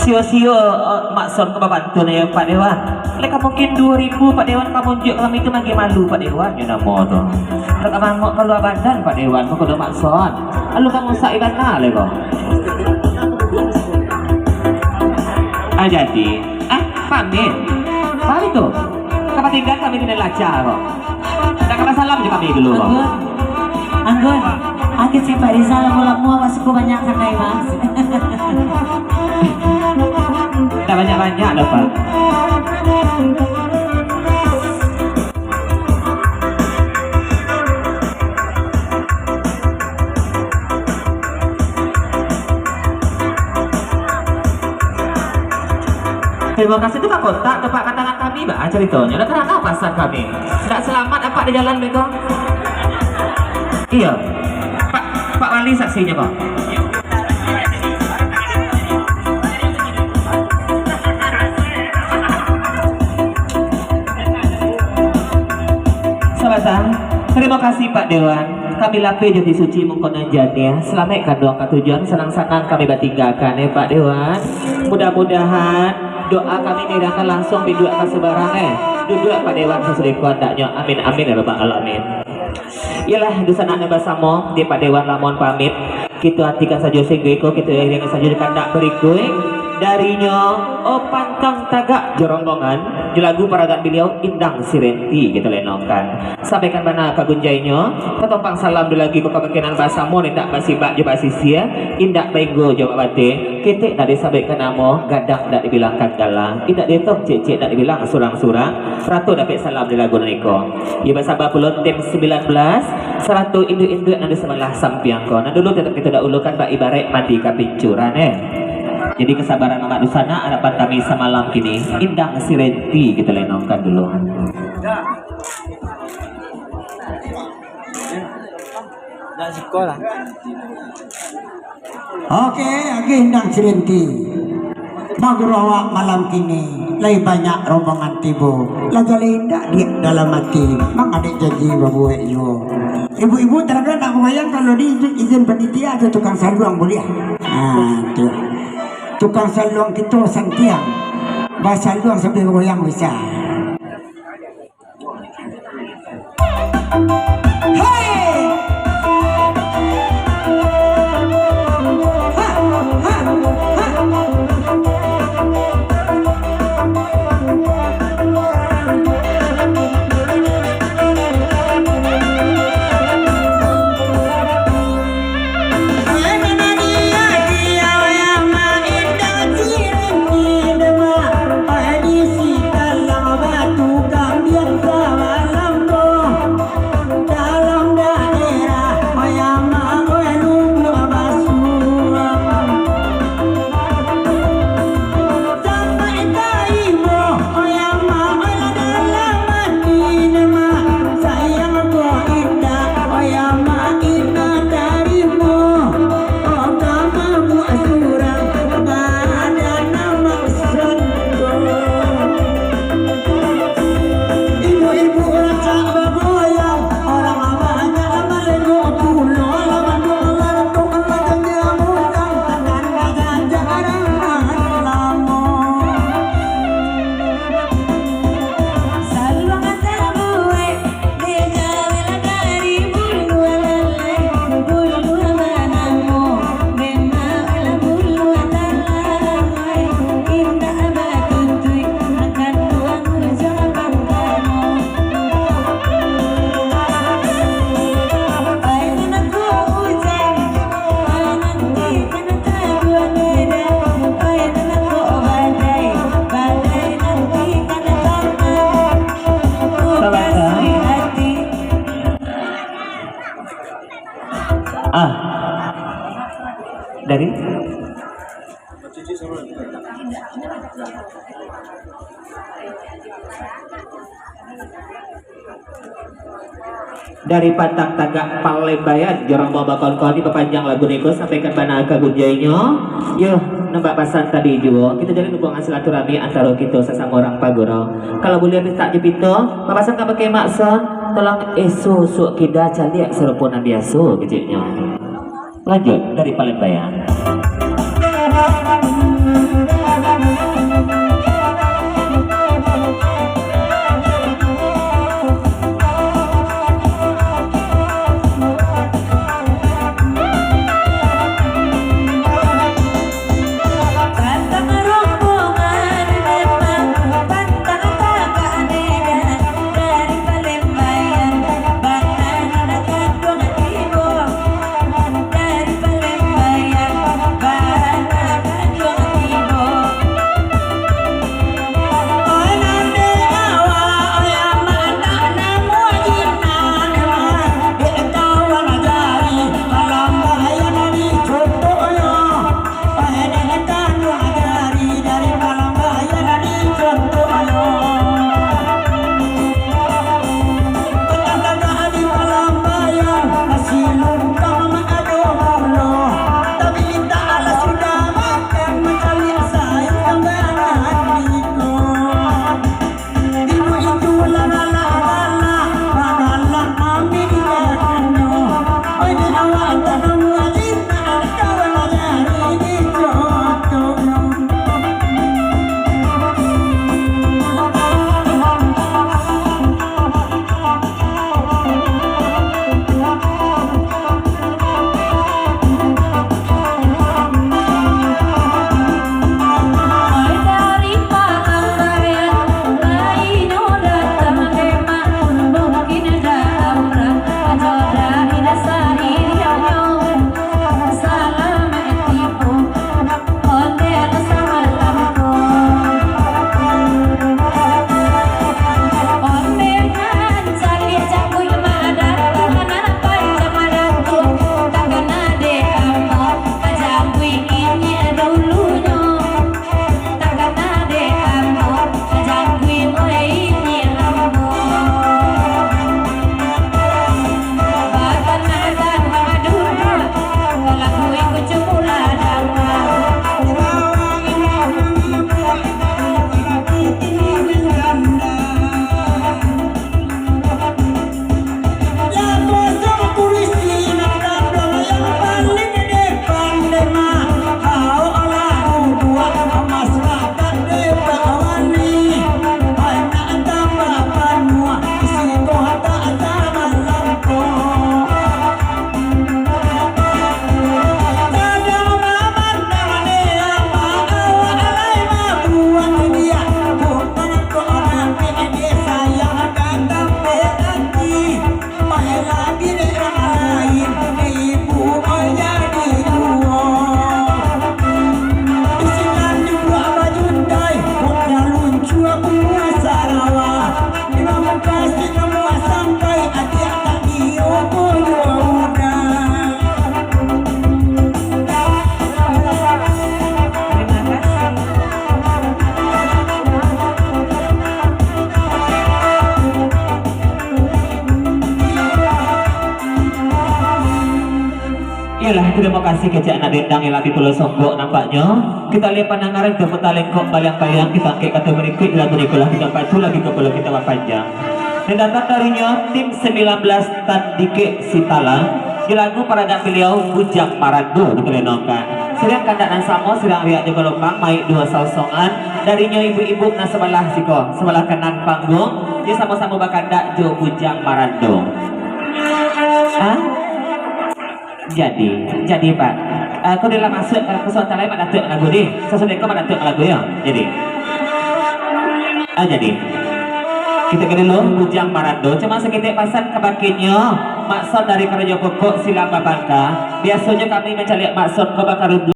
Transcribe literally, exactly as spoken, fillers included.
Sio-sio, eh, Mak Son ko babantu nyo, Pak Dewan. Lai ka mungkin duo ribu, Pak Dewan, ka munjuak kami tu manggi malu, Pak Dewan, nyo namo tu. Lai ka mangok kalua badan, Pak Dewan, ko do Mak Son. Lalu ka musak ibana lai ko. Ah, jadi, ah, pamit. Pamit tu. Ka batingga kami di Laca ko. Dak ka basalam jo kami dulu, Bang. Anggun, Anggun, anggun si Pak Rizal lamo-lamo awak suko banyak kanai, Mas. Dak banyak-banyak doh, Pak. Terima kasih tu Pak Kotak, tempat katangan kami, baa caritonyo? Lah tarangah pasan kami. Ndak salamat apak di jalan beko? Iyo. Pak, Pak Wali saksinyo ko. Sabanta. Terima kasih Pak Dewan. Kami lapeh jo ati suci mungko nan janiah. Salamaik kanduang ka tujuan, sanang-sanang kami batinggakan, eh, Pak Dewan. Mudah-mudahan doa kami dirangkan langsung duduak ka subarang, eh. Duduak Pak Dewan sasudah ko andaknyo. Amin, amin, ya rabbal alamin. Iyolah, dunsanak nan basamo, di Pak Dewan lamun pamit. Kito antikan sajo singgo iko, kito iringi sajo kandak barikuik. Darinyo, oh, pantang tagak jo rombongan, jo lagu paragan baliau, Indang Sirenti, kito lenongkan. Sampaikan bana ka gunjainyo, tatumpang salam dulu lagi ka pamangkinan basamo, indak basibak jo basisia, indak bainggo jo babateh, ketek ndak disabuikkan namo, gadang ndak dibilangkan galang, indak dietong cek-cek ndak dibilang surang-surang, sarato dapek salam di lagu nan iko. Iyo basaba pulo tim sambilan belas, sarato induak-induak nan di sabalah sampiang ko. Nan dulu tetap kito dahulukan, bak ibaraik mandi ka pincuran, eh. Jadi kasabaran amak dunsanak, harapan kami samalam kini, Indang Sirenti kito lenongkan dulu. Dak siko lah. Oke, oke, Indang Sirenti. Baguru awak malam kini, lai banyak rombongan tibo. Lah jaleh indak diak dalam ati, mangadek janji babuek juo. Ibu-ibu, tarkadang nak babayang kalau di izin, izin panitia atau tukang saluang buliah. Nah, tu. Tukang saluang kito santiang. Basaluang sambil bagoyang bisa. Ah. Dari? Dari Pantang Tagak Palembang, jorong bawa bakal kau ni bapanjang lagu niko, sampaikan bana ka gunjainyo. Yo, nembak pasan tadi juo, kito jalin hubungan silaturahmi antaro kito sasamo urang pagurau. Kalau buliah mintak jo pito, bapasan ka bakeh Mak Son, tolong esuak-suak kida caliak sarupo nan biaso, keceknyo. Lanjut dari Palembang. Iyolah, tarimo kasih kecek anak dendang yang labiah pulo songkok nampaknyo. Kito alih pandangaran ka Puta Lengkok Baliang-Baliang, kito angkek kato barikuik, lagu nikolah kito patu, lagu ko pulo kito bapanjang. Dan datang darinyo tim sembilan belas Tan Dikek Sitalang, di lagu paragan baliau Bujang Marando dikalenongkan. Sadang kandak nan samo, sadang riak jo galombang, maik duo saosongan, darinyo ibu-ibu nan sabalah siko, sabalah kanan panggung, di samo-samo bakandak jo Bujang Marando. Ah? Jadi, jadi, Pak. Aku dah lah masuk ke persoalan lain, Pak Datuk lagu ni. Sesudah kau, Pak Datuk lagu, ya. Jadi. Ah, jadi. Kita ke dulu, Bujang Marando. Cuma saketek pasan ka bakinnyo, Mak Son dari Karajo Kokok, silang babangka. Biasonyo kami mancaliak Mak Son ko bakarudu